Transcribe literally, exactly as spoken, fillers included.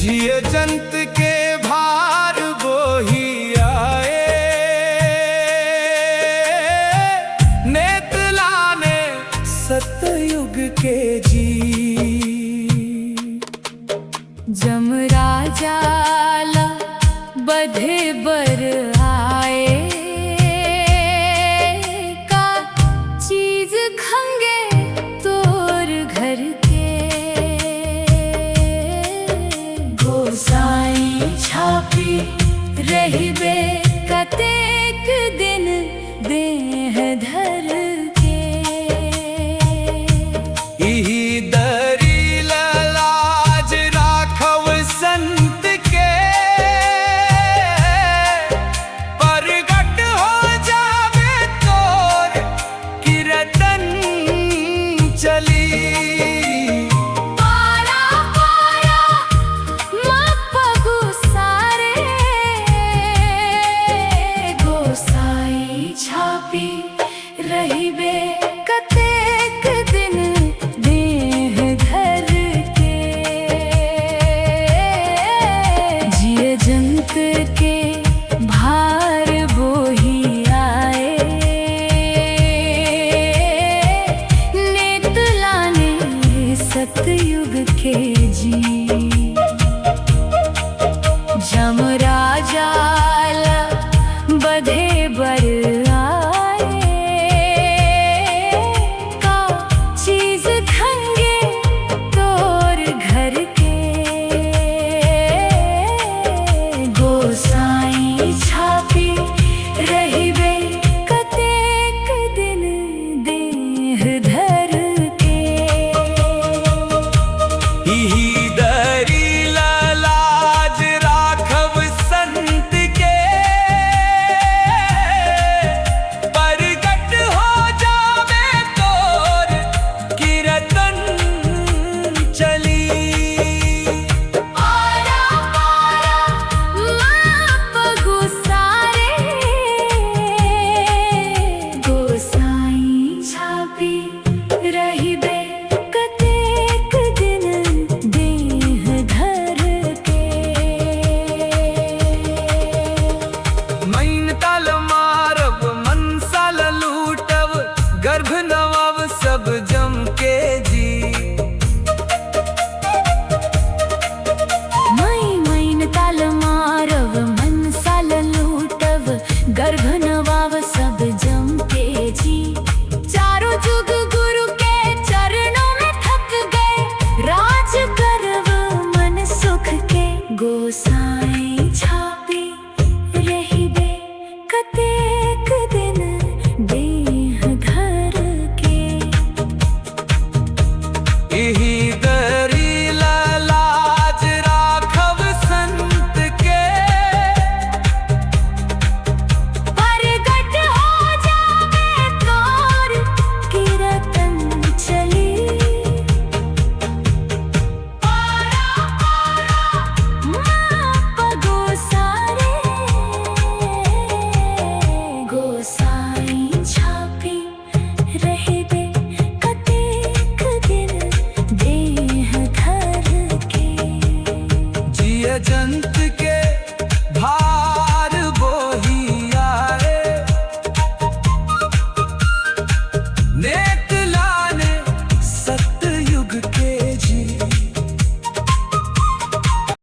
जिए जंत के भार बोही आए, नेत लाने सतयुग के जी। जमराजा ला बधे बर आए, का चीज खंगे तोर घर के। गोसाई छापी रहिबे कतेक दिन देह धर के। इही दरी ल लाज राखव संत के, परगट हो जावे तोर किरतन चली। पारा पारा म पगुसारे, गोसाई छापी रहिबे कतेक दिन देह धर के। जिए जंत के भार बोही आए, नेत लाने सतयुग के जी। जमराजा ला बधे बर आए, का चीज खंगे तोर घर के। गोसाई छापी रहिबे कतेक दिन देह धर के। इही दरी ल लाज राखव संत के, परगट हो जावे तोर किरतन चली। पारा पारा म पगुसारे, गोसाई छापी रहिबे कतेक दिन देह धर के। मइन ताल मारब, मनसा ल लूटब, गर्भ नवाब सब जम के